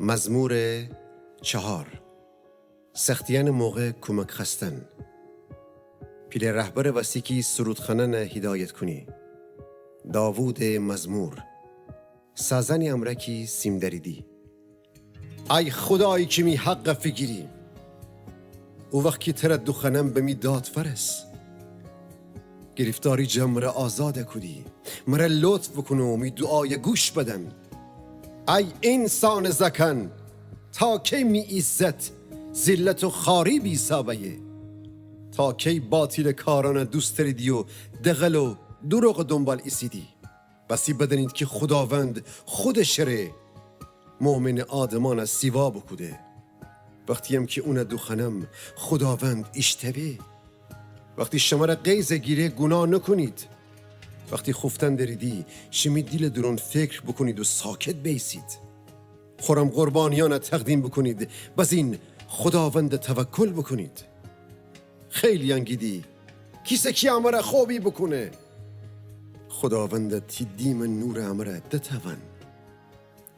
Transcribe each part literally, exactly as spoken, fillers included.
مزمور چهار. سختیأنٚ موقع کومک خوأستن. پیله رهبرٚ وسی کی سرودخوأنأنَ هیدایت کونی. داوودٚ مزمور. سازأنی امرأ کی سیم دأریدی. ای خودایی کی می حقَ فیگیری، او وخت کی ترَ دوخوأنم به می داد فأرس. گرفتاری جا مرَ آزادَ کودی. مرَ لطف بوکون و می دوعایَ گوش بدن. ای اینسانٚ زأکأن، تا کی می عزت ذلت و خوأری بیسا بأیه؟ تا کی باطیلٚ کارأنَ دوست دأریدی و دغل و دوروغٚ دونبال ایسیدی؟ وسی بدأنید کی خوداوند خودشٚ ره مؤمنٚ آدمأنَ سیوا بوکوده. وختی‌یم کی اونَ دوخوأنم، خوداوند ایشتأوه. وختی شمرَ غیظ گیره، گوناه نوکونید. وختی خوفتن دریدی، شیمی دیلٚ دورون فکر بوکونید و ساکت بیسید. خورم قربانیأنَ تقدیم بوکونید، بزین خوداوندَ توکل بوکونید. خیلییأن گیدی: کیسه کی امرَ خوبی بوکونه؟ خوداوندا، تی دیمٚ نورٚ امرَ دتأوأن.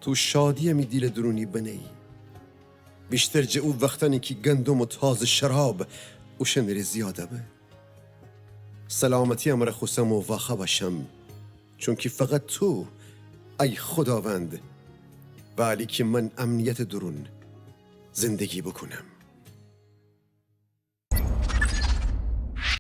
تو شادیی می دیلٚ دورونی بنهیی، ویشتر جٚه او وختأنی کی گندم و تازه شراب اوشأنٚ ره زیاد به. سلامتی امرَ خوسم و واخوأ بشم، چونکی فقط تو، ای خوداوند، وألی کی من امنیتٚ دورون زندگی بوکونم.